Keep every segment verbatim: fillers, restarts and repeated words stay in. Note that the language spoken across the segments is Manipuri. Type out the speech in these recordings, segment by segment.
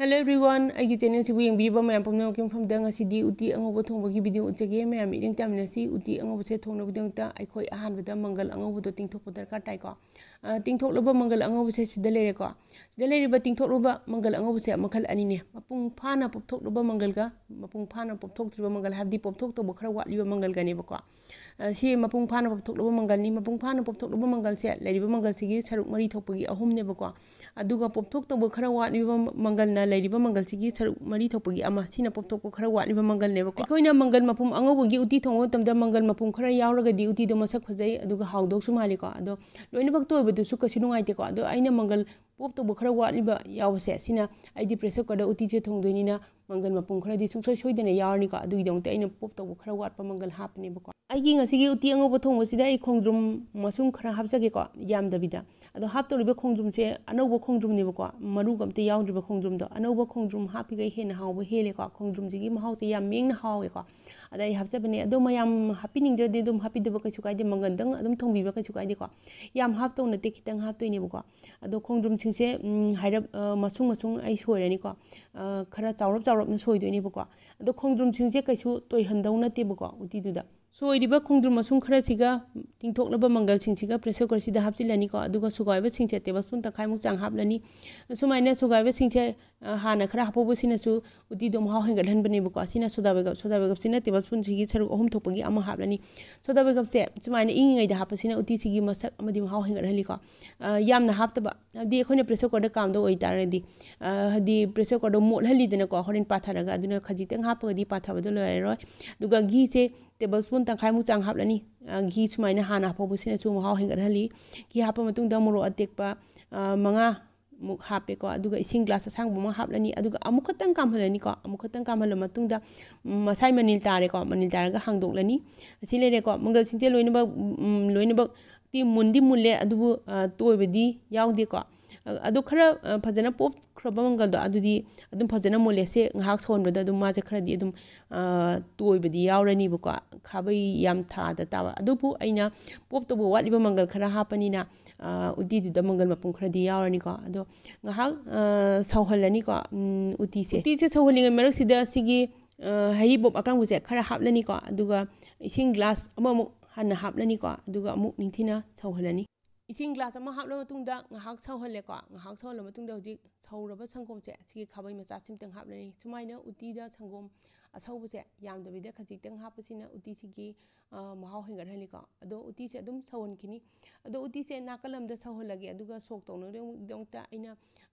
Hello everyone, ꯑꯩꯒꯤ ꯆꯦꯅꯦꯜꯁꯤꯕꯨ ꯌꯦꯡꯕꯤꯔꯤꯕ ꯃꯌꯥꯝ ꯄꯨꯝꯅꯃꯛꯀꯤ ꯃꯐꯝꯗ ꯉꯁꯤꯗꯤ ꯎꯇꯤ ꯑꯉꯧꯕ ꯊꯣꯡꯕꯒꯤ ꯚꯤꯗꯤꯑꯣ ꯎꯠꯆꯒꯦ꯫ ꯃꯌꯥꯝ ꯃꯤꯠꯌꯦꯡ ꯇꯥꯃꯤꯟꯅꯁꯤ꯫ ꯎꯇꯤ ꯑꯉꯧꯕꯁꯦ ꯊꯣꯡꯅꯕꯒꯤꯗꯃꯛꯇ ꯑꯩꯈꯣꯏ ꯑꯍꯥꯟꯕꯗ ꯃꯪꯒꯜ ꯑꯉꯧꯕꯗꯣ ꯇꯤꯡꯊꯣꯛꯄ ꯗꯔꯀꯥꯔ ꯇꯥꯏꯀꯣ꯫ ꯑ, ꯇꯤꯡꯊꯣꯛꯂꯕ ꯃꯪꯒꯜ ꯑꯉꯧꯕꯁꯦ ꯁꯤꯗ ꯂꯩꯔꯦꯀꯣ꯫ ꯁꯤꯗ ꯂꯩꯔꯤꯕ ꯇꯤꯡꯊꯣꯛꯂꯕ ꯃꯪꯒꯜ ꯑꯉꯧꯕꯁꯦ ꯃꯈꯜ ꯑꯅꯤꯅꯦ꯫ ꯃꯄꯨꯡ ꯐꯥꯅ ꯄꯣꯞꯊꯣꯛꯂꯕ ꯃꯪꯒꯜꯒ ꯃꯄꯨꯡ ꯐꯥꯅ ꯄꯣꯞꯊꯣꯛꯇ꯭ꯔꯤꯕ ꯃꯪꯒꯜ, ꯍꯥꯏꯕꯗꯤ ꯄꯣꯞꯊꯣꯛꯇꯧꯕ ꯈꯔ ꯋꯥꯠꯂꯤꯕ ꯃꯪꯒꯜꯒꯅꯦꯕꯀꯣ꯫ ꯑ, ꯁꯤ ꯃꯄꯨꯡ ꯐꯥꯅ ꯄꯣꯞꯊꯣꯛꯂꯕ ꯃꯪꯒꯜꯅꯤ꯫ ꯃꯄꯨꯡ ꯐꯥꯅ ꯄꯣꯞꯊꯣꯛꯂꯕ ꯃꯪꯒꯜꯁꯦ ꯂꯩꯔꯤꯕ ꯃꯪꯒꯜꯁꯤꯒꯤ ꯁꯔꯨꯛ ꯃꯔꯤ ꯊꯣꯛꯄꯒꯤ ꯑꯍꯨꯝꯅꯦꯕꯀꯣ꯫ ꯑꯗꯨꯒ ꯄꯣꯞꯊꯣꯛꯇꯧꯕ ꯈꯔ ꯋꯥꯠꯂꯤꯕ ꯃꯪꯒꯜꯅ ꯂꯩꯔꯤꯕ ꯃꯪꯒꯜꯁꯤꯒꯤ ꯁꯔꯨꯛ ꯃꯔꯤ ꯊꯣꯛꯄꯒꯤ ꯑꯃ, ꯁꯤꯅ ꯄꯣꯞꯊꯣꯛꯄ ꯈꯔ ꯋꯥꯠꯂꯤꯕ ꯃꯪꯒꯜꯅꯦꯕꯀꯣ꯫ ꯑꯩꯈꯣꯏꯅ ꯃꯪꯒꯜ ꯃꯄꯨꯝ ꯑꯉꯧꯕꯒꯤ ꯎꯇꯤ ꯊꯣꯡꯕ ꯃꯇꯝꯗ ꯃꯪꯒꯜ ꯃꯄꯨꯝ ꯈꯔ ꯌꯥꯎꯔꯒꯗꯤ ꯎꯇꯤꯗꯣ ꯃꯁꯛ ꯐꯖꯩ, ꯑꯗꯨꯒ ꯍꯥꯎꯗꯧꯁꯨ ꯃꯥꯜꯂꯤꯀꯣ꯫ ꯑꯗꯣ ꯂꯣꯏꯅꯃꯛ ꯇꯣꯏꯕꯗꯨꯁꯨ ꯀꯩꯁꯨ ꯅꯨꯡꯉꯥꯏꯇꯦꯀꯣ꯫ ꯑꯗꯣ ꯑꯩꯅ ꯃꯪꯒꯜ ꯄꯣꯞ ꯇꯧꯕ ꯈꯔ ꯋꯥꯠꯂꯤꯕ ꯌꯥꯎꯕꯁꯦ, ꯁꯤꯅ ꯑꯩꯗꯤ pressure cooker ꯗ ꯎꯇꯤꯁꯦ ꯊꯣꯡꯗꯣꯏꯅꯤꯅ ꯃꯪꯒꯜ ꯃꯄꯨꯝ ꯈꯔꯗꯤ ꯁꯨꯡꯁꯣꯏ ꯁꯣꯏꯗꯅ ꯌꯥꯎꯔꯅꯤꯀꯣ꯫ ꯑꯗꯨꯒꯤꯗꯃꯛꯇ ꯑꯩꯅ ꯄꯣꯞ ꯇꯧꯕ ꯈꯔ ꯋꯥꯠꯄ ꯃꯪꯒꯜ ꯍꯥꯞꯄꯅꯦꯕꯀꯣ꯫ ꯑꯩꯒꯤ ꯉꯁꯤꯒꯤ ꯎꯇꯤ ꯑꯉꯧꯕ ꯊꯣꯡꯕꯁꯤꯗ ꯑꯩ ꯈꯣꯡꯗ꯭ꯔꯨꯝ ꯃꯁꯨꯡ ꯈꯔ ꯍꯥꯞꯆꯒꯦꯀꯣ, ꯌꯥꯝꯗꯕꯤꯗ꯫ ꯑꯗꯣ ꯍꯥꯞꯇꯧꯔꯤꯕ ꯈꯣꯡꯗ꯭ꯔꯨꯝꯁꯦ ꯑꯅꯧꯕ ꯈꯣꯡꯗ꯭ꯔꯨꯝꯅꯦꯕꯀꯣ, ꯃꯔꯨꯒ ꯑꯝꯇ ꯌꯥꯎꯗ꯭ꯔꯤꯕ ꯈꯣꯡꯗ꯭ꯔꯨꯝꯗꯣ꯫ ꯑꯅꯧꯕ ꯈꯣꯡꯗ꯭ꯔꯨꯝ ꯍꯥꯞꯄꯤꯈꯩ ꯍꯦꯟꯅ ꯍꯥꯎꯕ ꯍꯦꯜꯂꯦꯀꯣ꯫ ꯈꯣꯡꯗ꯭ꯔꯨꯝꯁꯤꯒꯤ ꯃꯍꯥꯎꯁꯦ ꯌꯥꯝ ꯃꯦꯡꯅ ꯍꯥꯎꯋꯦꯀꯣ꯫ ꯑꯗ ꯑꯩ ꯍꯥꯞꯆꯕꯅꯦ꯫ ꯑꯗꯣ ꯃꯌꯥꯝ ꯍꯥꯞꯄꯤꯅꯤꯡꯗ꯭ꯔꯗꯤ ꯑꯗꯨꯝ ꯍꯥꯞꯄꯤꯗꯕ ꯀꯩꯁꯨ ꯀꯥꯏꯗꯦ, ꯃꯪꯒꯟꯗꯪ ꯑꯗꯨꯝ ꯊꯣꯡꯕꯤꯕ ꯀꯩꯁꯨ ꯀꯥꯏꯗꯦꯀꯣ꯫ ꯌꯥꯝ ꯍꯥꯞꯇꯧ ꯅꯠꯇꯦ, ꯈꯤꯇꯪ ꯍꯥꯞꯇꯣꯏꯅꯦꯕꯀꯣ꯫ ꯑꯗꯣ ꯈꯣꯡꯗ꯭ꯔꯨꯝꯁꯤꯡꯁꯦ, ꯎꯝ, ꯍꯥꯏꯔꯞ, ꯑ, ꯃꯁꯨꯡ ꯃꯁꯨꯡ ꯑꯩ ꯁꯣꯏꯔꯅꯤꯀꯣ꯫ ꯑ, ꯈꯔ ꯆꯥꯎꯔꯞ ꯆꯥꯎꯔꯞꯅ ꯁꯣꯏꯗꯣꯏꯅꯦꯕꯀꯣ꯫ ꯑꯗꯣ ꯈꯣꯡꯗ꯭ꯔꯨꯝꯁꯤꯡꯁꯦ ꯀꯩꯁꯨ ꯇꯣꯏꯍꯟꯗꯧ ꯅꯠꯇꯦꯕꯀꯣ ꯎꯇꯤꯗꯨꯗ꯫ ꯁꯣꯏꯔꯤꯕ ꯈꯣꯡꯗ꯭ꯔꯨꯝ ꯃꯁꯨꯡ ꯈꯔꯁꯤꯒ ꯇꯤꯡꯊꯣꯛꯂꯕ ꯃꯪꯒꯜꯁꯤꯡꯁꯤꯒ pressure cooker ꯁꯤꯗ ꯍꯥꯞꯆꯤꯜꯂꯅꯤꯀꯣ꯫ ꯑꯗꯨꯒ ꯁꯨꯒꯥꯏꯕꯁꯤꯡꯁꯦ tablespoon ꯇꯪꯈꯥꯏꯃꯨꯛ ꯆꯥꯡ ꯍꯥꯞꯂꯅꯤ꯫ ꯁꯨꯃꯥꯏꯅ ꯁꯨꯒꯥꯏꯕꯁꯤꯡꯁꯦ, ꯑ, ꯍꯥꯟꯅ ꯈꯔ ꯍꯥꯞꯍꯧꯕꯁꯤꯅꯁꯨ ꯎꯇꯤꯗꯣ ꯃꯍꯥꯎ ꯍꯦꯟꯒꯠꯍꯟꯕꯅꯦꯕꯀꯣ꯫ ꯁꯤꯅ soda ꯕꯩꯒꯞ, soda ꯕꯩꯒꯞꯁꯤꯅ tablespoon ꯁꯤꯒꯤ ꯁꯔꯨꯛ ꯑꯍꯨꯝ ꯊꯣꯛꯄꯒꯤ ꯑꯃ ꯍꯥꯞꯂꯅꯤ꯫ Soda ꯕꯩꯒꯞꯁꯦ ꯁꯨꯃꯥꯏꯅ ꯏꯪꯉꯤꯉꯩꯗ ꯍꯥꯞꯄꯁꯤꯅ ꯎꯇꯤꯁꯤꯒꯤ ꯃꯁꯛ ꯑꯃꯗꯤ ꯃꯍꯥꯎ ꯍꯦꯟꯒꯠꯍꯜꯂꯤꯀꯣ꯫ ꯑ, ꯌꯥꯝꯅ ꯍꯥꯞꯇꯕ, ꯍꯥꯏꯕꯗꯤ ꯑꯩꯈꯣꯏꯅ pressure cooker ꯗ ꯀꯥꯝꯗꯧ ꯑꯣꯏꯇꯥꯔꯒꯗꯤ, ꯑ, ꯍꯥꯏꯗꯤ pressure cooker ꯗꯣ ꯃꯣꯠꯍꯜꯂꯤꯗꯅꯀꯣ, ꯍꯣꯔꯦꯟ ꯄꯥꯊꯔꯒ꯫ ꯑꯗꯨꯅ ꯈꯖꯤꯛꯇꯪ ꯍꯥꯞꯄꯒꯗꯤ ꯄꯥꯊꯕꯗꯣ ꯂꯣꯏꯔꯔꯣꯏ꯫ ꯑꯗꯨꯒ ꯘꯤꯁꯦ tablespoon ꯇꯪꯈꯥꯏꯃꯨꯛ ꯆꯥꯡ ꯍꯥꯞꯂꯅꯤ꯫ ꯑ, ꯘꯤ ꯁꯨꯃꯥꯏꯅ ꯍꯥꯟꯅ ꯍꯥꯞꯍꯧꯕꯁꯤꯅꯁꯨ ꯃꯍꯥꯎ ꯍꯦꯟꯒꯠꯍꯜꯂꯤ꯫ ꯘꯤ ꯍꯥꯞꯄ ꯃꯇꯨꯡꯗ ꯃꯣꯔꯣꯛ ꯑꯇꯦꯛꯄ, ꯑ, ꯃꯉꯥ ꯃꯨꯛ ꯍꯥꯞꯄꯦꯀꯣ꯫ ꯑꯗꯨꯒ ꯏꯁꯤꯡ glass ꯑꯁꯥꯡꯕ ꯑꯃ ꯍꯥꯞꯂꯅꯤ꯫ ꯑꯗꯨꯒ ꯑꯃꯨꯛ ꯈꯛꯇꯪ ꯀꯥꯝꯍꯜꯂꯅꯤꯀꯣ꯫ ꯑꯃꯨꯛ ꯈꯛꯇꯪ ꯀꯥꯝꯍꯜꯂ ꯃꯇꯨꯡꯗ, ꯎꯝ, ꯃꯁꯥꯏ ꯃꯅꯤꯜ ꯇꯥꯔꯦꯀꯣ꯫ ꯃꯅꯤꯜ ꯇꯥꯔꯒ ꯍꯥꯡꯗꯣꯛꯂꯅꯤ꯫ ꯑꯁꯤ ꯂꯩꯔꯦꯀꯣ꯫ ꯃꯪꯒꯜꯁꯤꯡꯁꯦ ꯂꯣꯏꯅꯃꯛ, ꯎꯝ, ꯂꯣꯏꯅꯃꯛꯇꯤ ꯃꯨꯟꯗꯤ ꯃꯨꯜꯂꯦ, ꯑꯗꯨꯕꯨ, ꯑ, ꯇꯣꯏꯕꯗꯤ ꯌꯥꯎꯗꯦꯀꯣ꯫ ꯑꯗꯨ ꯈꯔ ꯐꯖꯅ ꯄꯣꯞꯈ꯭ꯔꯕ ꯃꯪꯒꯜꯗꯣ ꯑꯗꯨꯗꯤ ꯑꯗꯨꯝ ꯐꯖꯅ ꯃꯨꯜꯂꯦ꯫ ꯁꯦ ꯉꯥꯏꯍꯥꯛ ꯁꯧꯍꯟꯕꯗ ꯑꯗꯨꯝ ꯃꯥꯁꯦ ꯈꯔꯗꯤ ꯑꯗꯨꯝ ꯇꯣꯏꯕꯗꯤ ꯌꯥꯎꯔꯅꯤꯕꯀꯣ, ꯈꯥꯕꯩ ꯌꯥꯝ ꯊꯥꯗ ꯇꯥꯕ꯫ ꯑꯗꯨꯕꯨ ꯑꯩꯅ ꯄꯣꯞ ꯇꯧꯕ ꯋꯥꯠꯂꯤꯕ ꯃꯪꯒꯜ ꯈꯔ ꯍꯥꯞꯄꯅꯤꯅ ꯎꯇꯤꯗꯨꯗ ꯃꯪꯒꯜ ꯃꯄꯨꯝ ꯈꯔꯗꯤ ꯌꯥꯎꯔꯅꯤꯀꯣ꯫ ꯑꯗꯣ ꯉꯥꯏꯍꯥꯛ ꯁꯧꯍꯜꯂꯅꯤꯀꯣ꯫ ꯎꯇꯤꯁꯦ ꯎꯇꯤꯁꯦ ꯁꯧꯍꯜꯂꯤꯉꯩ ꯃꯔꯛꯁꯤꯗ ꯁꯤꯒꯤ ꯍꯩꯔꯤꯕꯣꯞ ꯑꯀꯪꯕꯁꯦ ꯈꯔ ꯍꯥꯞꯂꯅꯤꯀꯣ꯫ ꯑꯗꯨꯒ ꯏꯁꯤꯡ ꯒ꯭ꯂꯥꯁ ꯑꯃꯃꯨꯛ ꯍꯥꯟꯅ ꯍꯥꯞꯂꯅꯤꯀꯣ꯫ ꯑꯗꯨꯒ ꯑꯃꯨꯛ ꯅꯤꯡꯊꯤꯅ ꯁꯧꯍꯜꯂꯅꯤ꯫ ꯏꯁꯤꯡ ꯒ꯭ꯂꯥꯁ ꯑꯃ ꯍꯥꯞꯂ ꯃꯇꯨꯡꯗ ꯉꯥꯏꯍꯥꯛ ꯁꯧꯍꯜꯂꯦꯀꯣ꯫ ꯉꯥꯏꯍꯥꯛ ꯁꯧꯍꯜꯂ ꯃꯇꯨꯡꯗ ꯍꯧꯖꯤꯛ ꯁꯧꯔꯕ ꯁꯪꯒꯣꯝꯁꯦ ꯁꯤꯒꯤ ꯈꯥꯕꯩ ꯃꯆꯥꯁꯤꯃꯇꯪ ꯍꯥꯞꯂꯅꯤ꯫ ꯁꯨꯃꯥꯏꯅ ꯎꯇꯤꯗ ꯁꯪꯒꯣꯝ ꯑꯁꯧꯕꯁꯦ ꯌꯥꯝꯗꯕꯤꯗ ꯈꯖꯤꯛꯇꯪ ꯍꯥꯞꯄꯁꯤꯅ ꯎꯇꯤꯁꯤꯒꯤ ꯃꯍꯥꯎ ꯍꯦꯟꯒꯠꯍꯜꯂꯤꯀꯣ꯫ ꯑꯗꯣ ꯎꯇꯤꯁꯦ ꯑꯗꯨꯝ ꯁꯧꯍꯟꯈꯤꯅꯤ꯫ ꯑꯗꯣ ꯎꯇꯤꯁꯦ ꯅꯥꯀꯜ ꯑꯃꯗ ꯁꯧꯍꯜꯂꯒꯦ꯫ ꯑꯗꯨꯒ ꯁꯣꯛ ꯇꯧꯅꯕꯒꯤꯗꯃꯛꯇ ꯑꯩꯅ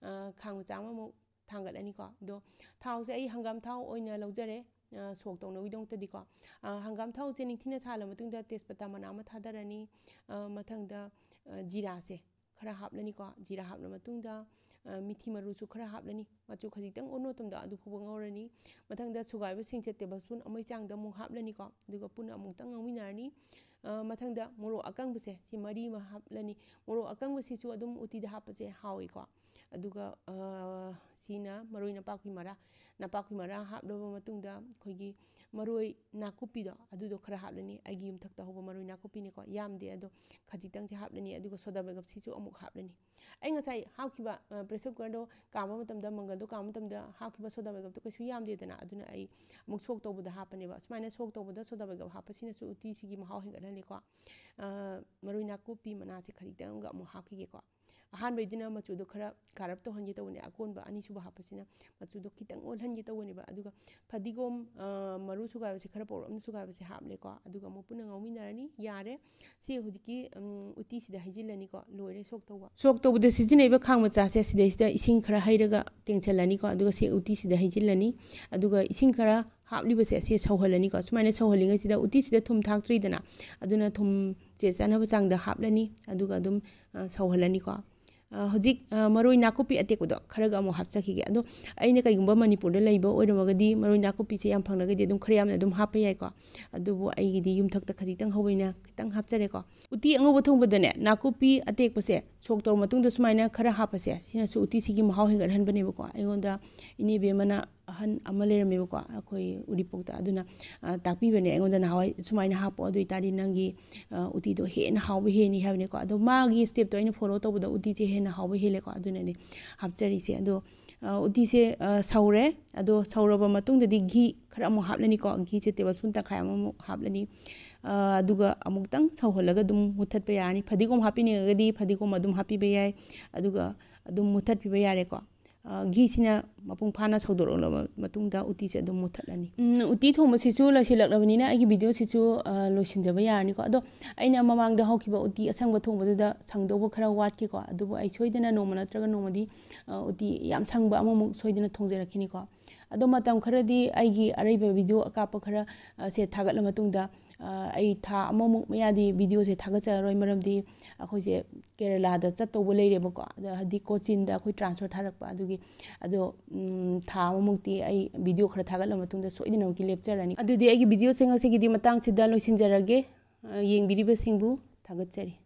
ꯈꯥꯡ ꯃꯆꯥ ꯑꯃꯃꯨꯛ ꯊꯥꯡꯒꯠꯂꯅꯤꯀꯣ꯫ ꯑꯗꯣ ꯊꯥꯎꯁꯦ ꯑꯩ ꯍꯪꯒꯥꯝ ꯊꯥꯎ ꯑꯣꯏꯅ ꯂꯧꯖꯔꯦ꯫ ꯁꯣꯛ ꯇꯧꯅꯕꯒꯤꯗꯃꯛꯇꯗꯤꯀꯣ꯫ ꯍꯪꯒꯥꯝ ꯊꯥꯎꯁꯦ ꯅꯤꯡꯊꯤꯅ ꯁꯥꯍꯜꯂ ꯃꯇꯨꯡꯗ ꯇꯦꯖꯄꯇꯥ ꯃꯅꯥ ꯑꯃ ꯊꯥꯗꯔꯅꯤ꯫ ꯃꯊꯪꯗ ꯖꯤꯔꯥꯁꯦ ꯈꯔ ꯍꯥꯞꯂꯅꯤꯀꯣ꯫ ꯖꯤꯔꯥ ꯍꯥꯞꯂ ꯃꯇꯨꯡꯗ ꯃꯤꯊꯤ ꯃꯔꯨꯁꯨ ꯈꯔ ꯍꯥꯞꯂꯅꯤ꯫ ꯃꯆꯨ ꯈꯖꯤꯛꯇꯪ ꯑꯣꯟꯕ ꯃꯇꯝꯗ ꯑꯗꯨ ꯐꯥꯎꯕ ꯉꯧꯔꯅꯤ꯫ ꯃꯊꯪꯗ ꯁꯨꯒꯥꯏꯕꯁꯤꯡꯁꯦ ꯇꯦꯕꯜ ꯁ꯭ꯄꯨꯟ ꯑꯃꯒꯤ ꯆꯥꯡꯗ ꯑꯃꯨꯛ ꯍꯥꯞꯂꯅꯤꯀꯣ꯫ ꯑꯗꯨꯒ ꯄꯨꯟꯅ ꯑꯃꯨꯛꯇꯪ ꯉꯧꯃꯤꯟꯅꯔꯅꯤ꯫ ꯃꯊꯪꯗ ꯃꯣꯔꯣꯛ ꯑꯀꯪꯕꯁꯦ ꯁꯤ ꯃꯔꯤ ꯑꯃ ꯍꯥꯞꯂꯅꯤ꯫ ꯃꯣꯔꯣꯛ ꯑꯀꯪꯕꯁꯤꯁꯨ ꯑꯗꯨꯝ ꯎꯇꯤꯗ ꯍꯥꯞꯄꯁꯦ ꯍꯥꯎꯏꯀꯣ꯫ ꯑꯗꯨꯒ ꯁꯤꯅ ꯃꯔꯣꯏ ꯅꯄꯥꯛꯄꯤ ꯃꯔꯥ꯫ ꯅꯄꯥꯛꯄꯤ ꯃꯔꯥ ꯍꯥꯞꯂꯕ ꯃꯇꯨꯡꯗ ꯑꯩꯈꯣꯏꯒꯤ ꯃꯔꯣꯏ ꯅꯥꯀꯨꯞꯄꯤꯗꯣ ꯑꯗꯨꯗꯣ ꯈꯔ ꯍꯥꯞꯂꯅꯤ꯫ ꯑꯩꯒꯤ ꯌꯨꯝꯊꯛꯇ ꯍꯧꯕ ꯃꯔꯣꯏ ꯅꯥꯀꯨꯞꯄꯤꯅꯤꯀꯣ꯫ ꯌꯥꯝꯗꯦ ꯑꯗꯣ ꯈꯖꯤꯛꯇꯪꯁꯦ ꯍꯥꯞꯂꯅꯤ꯫ ꯑꯗꯨꯒ ꯁꯣꯗꯥ ꯕꯥꯏꯒꯞꯁꯤꯁꯨ ꯑꯃꯨꯛ ꯍꯥꯞꯂꯅꯤ꯫ ꯑꯩ ꯉꯁꯥꯏ ꯍꯥꯞꯈꯤꯕ ꯄ꯭ꯔꯦꯁꯔ ꯀꯨꯀꯔꯗꯣ ꯀꯥꯝꯕ ꯃꯇꯝꯗ, ꯃꯪꯒꯜꯗꯣ ꯀꯥꯝꯕ ꯃꯇꯝꯗ ꯍꯥꯞꯈꯤꯕ ꯁꯣꯗꯥ ꯕꯥꯏꯒꯞꯇꯣ ꯀꯩꯁꯨ ꯌꯥꯝꯗꯦꯗꯅ꯫ ꯑꯗꯨꯅ ꯑꯩ ꯑꯃꯨꯛ ꯁꯣꯛ ꯇꯧꯕꯗ ꯍꯥꯞꯄꯅꯦꯕ꯫ ꯁꯨꯃꯥꯏꯅ ꯁꯣꯛ ꯇꯧꯕꯗ ꯁꯣꯗꯥ ꯕꯥꯏꯒꯞ ꯍꯥꯞꯄꯁꯤꯅꯁꯨ ꯎꯇꯤꯁꯤꯒꯤ ꯃꯍꯥꯎ ꯍꯦꯟꯒꯠꯍꯜꯂꯤꯀꯣ꯫ ꯃꯔꯣꯏ ꯅꯥꯀꯨꯞꯄꯤ ꯃꯅꯥꯁꯦ ꯈꯖꯤꯛꯇꯪꯒ ꯑꯃꯨꯛ ꯍꯥꯞꯈꯤꯒꯦꯀꯣ꯫ ꯑꯍꯥꯟꯕꯩꯗꯨꯅ ꯃꯆꯨꯗꯣ ꯈꯔ ꯀꯥꯔꯞ ꯇꯧꯍꯟꯒꯦ ꯇꯧꯕꯅꯦ꯫ ꯑꯀꯣꯟꯕ ꯑꯅꯤꯁꯨꯕ ꯍꯥꯞꯄꯁꯤꯅ ꯃꯆꯨꯗꯣ ꯈꯤꯇꯪ ꯑꯣꯜꯍꯟꯒꯦ ꯇꯧꯕꯅꯦꯕ꯫ ꯑꯗꯨꯒ ꯐꯗꯤꯒꯣꯝ ꯃꯔꯨ ꯁꯨꯒꯥꯏꯕꯁꯦ ꯈꯔ ꯄꯧꯔꯞꯅ ꯁꯨꯒꯥꯏꯕꯁꯦ ꯍꯥꯞꯂꯦꯀꯣ꯫ ꯑꯗꯨꯒ ꯑꯃꯨꯛ ꯄꯨꯟꯅ ꯉꯧꯃꯤꯟꯅꯔꯅꯤ꯫ ꯌꯥꯔꯦ꯫ ꯁꯤ ꯍꯧꯖꯤꯛꯀꯤ ꯎꯇꯤꯁꯤꯗ ꯍꯩꯖꯤꯜꯂꯅꯤꯀꯣ꯫ ꯂꯣꯏꯔꯦ ꯁꯣꯛ ꯇꯧꯕ꯫ ꯁꯣꯛ ꯇꯧꯕꯗ ꯁꯤꯖꯤꯟꯅꯔꯤꯕ ꯈꯥꯡ ꯃꯆꯥꯁꯦ ꯁꯤꯗꯩꯁꯤꯗ ꯏꯁꯤꯡ ꯈꯔ ꯍꯩꯔꯒ ꯇꯦꯡꯁꯤꯜꯂꯅꯤꯀꯣ꯫ ꯑꯗꯨꯒ ꯁꯤ ꯎꯇꯤꯁꯤꯗ ꯍꯩꯖꯤꯜꯂꯅꯤ꯫ ꯑꯗꯨꯒ ꯏꯁꯤꯡ ꯈꯔ ꯍꯥꯞꯂꯤꯕꯁꯦ ꯁꯤ ꯁꯧꯍꯜꯂꯅꯤꯀꯣ꯫ ꯁꯨꯃꯥꯏꯅ ꯁꯧꯍꯜꯂꯤꯉꯩꯁꯤꯗ ꯎꯇꯤꯁꯤꯗ ꯊꯨꯝ ꯊꯥꯛꯇ꯭ꯔꯤꯗꯅ, ꯑꯗꯨꯅ ꯊꯨꯝꯁꯦ ꯆꯥꯅꯕ ꯆꯥꯡꯗ ꯍꯥꯞꯂꯅꯤ꯫ ꯑꯗꯨꯒ ꯑꯗꯨꯝ ꯁꯧꯍꯜꯂꯅꯤꯀꯣ꯫ ꯍꯧꯖꯤꯛ ꯃꯔꯣꯏ ꯅꯥꯀꯨꯞꯄꯤ ꯑꯇꯦꯛꯄꯗꯣ ꯈꯔꯒ ꯑꯃꯨꯛ ꯍꯥꯞꯆꯈꯤꯒꯦ꯫ ꯑꯗꯣ ꯑꯩꯅ ꯀꯩꯒꯨꯝꯕ ꯃꯅꯤꯄꯨꯔꯗ ꯂꯩꯕ ꯑꯣꯏꯔꯝꯃꯒꯗꯤ ꯃꯔꯣꯏ ꯅꯥꯀꯨꯞꯄꯤꯁꯦ ꯌꯥꯝ ꯐꯪꯂꯒꯗꯤ ꯑꯗꯨꯝ ꯈꯔ ꯌꯥꯝꯅ ꯑꯗꯨꯝ ꯍꯥꯞꯄ ꯌꯥꯏꯀꯣ꯫ ꯑꯗꯨꯕꯨ ꯑꯩꯒꯤꯗꯤ ꯌꯨꯝꯊꯛꯇ ꯈꯖꯤꯛꯇꯪ ꯍꯧꯕꯅꯤꯅ ꯈꯤꯇꯪ ꯍꯥꯞꯆꯔꯦꯀꯣ꯫ ꯎꯇꯤ ꯑꯉꯧꯕ ꯊꯣꯡꯕꯗꯅꯦ ꯅꯥꯀꯨꯞꯄꯤ ꯑꯇꯦꯛꯄꯁꯦ ꯁꯣꯛ ꯇꯧꯔ ꯃꯇꯨꯡꯗ ꯁꯨꯃꯥꯏꯅ ꯈꯔ ꯍꯥꯞꯄꯁꯦ, ꯁꯤꯅꯁꯨ ꯎꯇꯤꯁꯤꯒꯤ ꯃꯍꯥꯎ ꯍꯦꯟꯒꯠꯍꯟꯕꯅꯦꯕꯀꯣ꯫ ꯑꯩꯉꯣꯟꯗ ꯏꯅꯦ ꯏꯕꯦꯝꯃꯅ, ꯑꯍꯟ ꯑꯃ ꯂꯩꯔꯝꯃꯦꯕꯀꯣ ꯑꯩꯈꯣꯏ ꯎꯔꯤꯄꯣꯛꯇ, ꯑꯗꯨꯅ, ꯑ, ꯇꯥꯛꯄꯤꯕꯅꯦ ꯑꯩꯉꯣꯟꯗ ꯅꯍꯥꯟꯋꯥꯏ, "ꯁꯨꯃꯥꯏꯅ ꯍꯥꯞꯄꯣ, ꯑꯗꯨ ꯑꯣꯏꯇꯥꯔꯗꯤ ꯅꯪꯒꯤ, ꯑ, ꯎꯇꯤꯗꯣ ꯍꯦꯟꯅ ꯍꯥꯎꯕ ꯍꯦꯟꯅꯤ" ꯍꯥꯏꯕꯅꯦꯀꯣ꯫ ꯑꯗꯣ ꯃꯥꯒꯤ ꯁ꯭ꯇꯦꯞꯇꯣ ꯑꯩꯅ ꯐꯣꯂꯣ ꯇꯧꯕꯗ ꯎꯇꯤꯁꯦ ꯍꯦꯟꯅ ꯍꯥꯎꯕ ꯍꯦꯜꯂꯦꯀꯣ꯫ ꯑꯗꯨꯅꯅꯦ ꯍꯥꯞꯆꯔꯤꯁꯦ꯫ ꯑꯗꯣ, ꯑ, ꯎꯇꯤꯁꯦ, ꯑ, ꯁꯧꯔꯦ꯫ ꯑꯗꯣ ꯁꯧꯔꯕ ꯃꯇꯨꯡꯗꯗꯤ ꯘꯤ ꯈꯔ ꯑꯃꯨꯛ ꯍꯥꯞꯂꯅꯤꯀꯣ꯫ ꯘꯤꯁꯦ ꯇꯦꯕꯜ ꯁ꯭ꯄꯨꯟ ꯇꯪꯈꯥꯏ ꯑꯃꯃꯨꯛ ꯍꯥꯞꯂꯅꯤ꯫ ꯑ, ꯑꯗꯨꯒ ꯑꯃꯨꯛꯇꯪ ꯁꯧꯍꯜꯂꯒ ꯑꯗꯨꯝ ꯃꯨꯊꯠꯄ ꯌꯥꯔꯅꯤ꯫ ꯐꯗꯤꯒꯣꯝ ꯍꯥꯞꯄꯤꯅꯤꯡꯉꯒꯗꯤ ꯐꯗꯤꯒꯣꯝ ꯑꯗꯨꯝ ꯍꯥꯞꯄꯤꯕ ꯌꯥꯏ꯫ ꯑꯗꯨꯒ ꯑꯗꯨꯝ ꯃꯨꯊꯠꯄꯤꯕ ꯌꯥꯔꯦꯀꯣ꯫ ꯑ, ꯘꯤꯁꯤꯅ ꯃꯄꯨꯡ ꯐꯥꯅ ꯁꯧꯗꯣꯔꯛꯂꯕ ꯃꯇꯨꯡꯗ ꯎꯇꯤꯁꯦ ꯑꯗꯨꯝ ꯃꯨꯊꯠꯂꯅꯤ꯫ ꯎꯝ, ꯎꯇꯤ ꯊꯣꯡꯕꯁꯤꯁꯨ ꯂꯣꯏꯁꯤꯜꯂꯛꯂꯕꯅꯤꯅ ꯑꯩꯒꯤ ꯚꯤꯗꯤꯑꯣꯁꯤꯁꯨ, ꯑ, ꯂꯣꯏꯁꯤꯟꯖꯕ ꯌꯥꯔꯅꯤꯀꯣ꯫ ꯑꯗꯣ ꯑꯩꯅ ꯃꯃꯥꯡꯗ ꯍꯧꯈꯤꯕ ꯎꯇꯤ ꯑꯁꯪꯕ ꯊꯣꯡꯕꯗꯨꯗ ꯁꯪꯗꯧꯕ ꯈꯔ ꯋꯥꯠꯈꯤꯀꯣ꯫ ꯑꯗꯨꯕꯨ ꯑꯩ ꯁꯣꯏꯗꯅ ꯅꯣꯡꯃ ꯅꯠꯇ꯭ꯔꯒ ꯅꯣꯡꯃꯗꯤ, ꯑ, ꯎꯇꯤ ꯌꯥꯝ ꯁꯪꯕ ꯑꯃꯃꯨꯛ ꯁꯣꯏꯗꯅ ꯊꯣꯡꯖꯔꯛꯈꯤꯅꯤꯀꯣ꯫ ꯑꯗꯣ ꯃꯇꯝ ꯈꯔꯗꯤ ꯑꯩꯒꯤ ꯑꯔꯩꯕ ꯚꯤꯗꯤꯑꯣ ꯑꯀꯥꯞꯄ ꯈꯔ, ꯑ, ꯁꯦ ꯊꯥꯒꯠꯂ ꯃꯇꯨꯡꯗ, ꯑ, ꯑꯩ ꯊꯥ ꯑꯃꯃꯨꯛ ꯃꯌꯥꯗꯤ ꯚꯤꯗꯤꯑꯣꯁꯦ ꯊꯥꯒꯠꯆꯔꯔꯣꯏ, ꯃꯔꯝꯗꯤ ꯑꯩꯈꯣꯏꯁꯦ ꯀꯦꯔꯂꯥꯗ ꯆꯠꯇꯧꯕ ꯂꯩꯔꯦꯕꯀꯣ꯫ ꯑꯗ ꯍꯥꯏꯗꯤ ꯀꯣꯆꯤꯟꯗ ꯑꯩꯈꯣꯏ ꯇ꯭ꯔꯥꯟꯁꯐꯔ ꯊꯥꯔꯛꯄ, ꯑꯗꯨꯒꯤ꯫ ꯑꯗꯣ, ꯎꯝ, ꯊꯥ ꯑꯃꯃꯨꯛꯇꯤ ꯑꯩ ꯚꯤꯗꯤꯑꯣ ꯈꯔ ꯊꯥꯒꯠꯂ ꯃꯇꯨꯡꯗ ꯁꯣꯏꯗꯅꯃꯛꯀꯤ ꯂꯦꯞꯆꯔꯅꯤ꯫ ꯑꯗꯨꯗꯤ ꯑꯩꯒꯤ ꯚꯤꯗꯤꯑꯣꯁꯦ ꯉꯁꯤꯒꯤꯗꯤ ꯃꯇꯥꯡꯁꯤꯗ ꯂꯣꯏꯁꯤꯟꯖꯔꯒꯦ꯫ ꯑ, ꯌꯦꯡꯕꯤꯔꯤꯕꯁꯤꯡꯕꯨ ꯊꯥꯒꯠꯆꯔꯤ꯫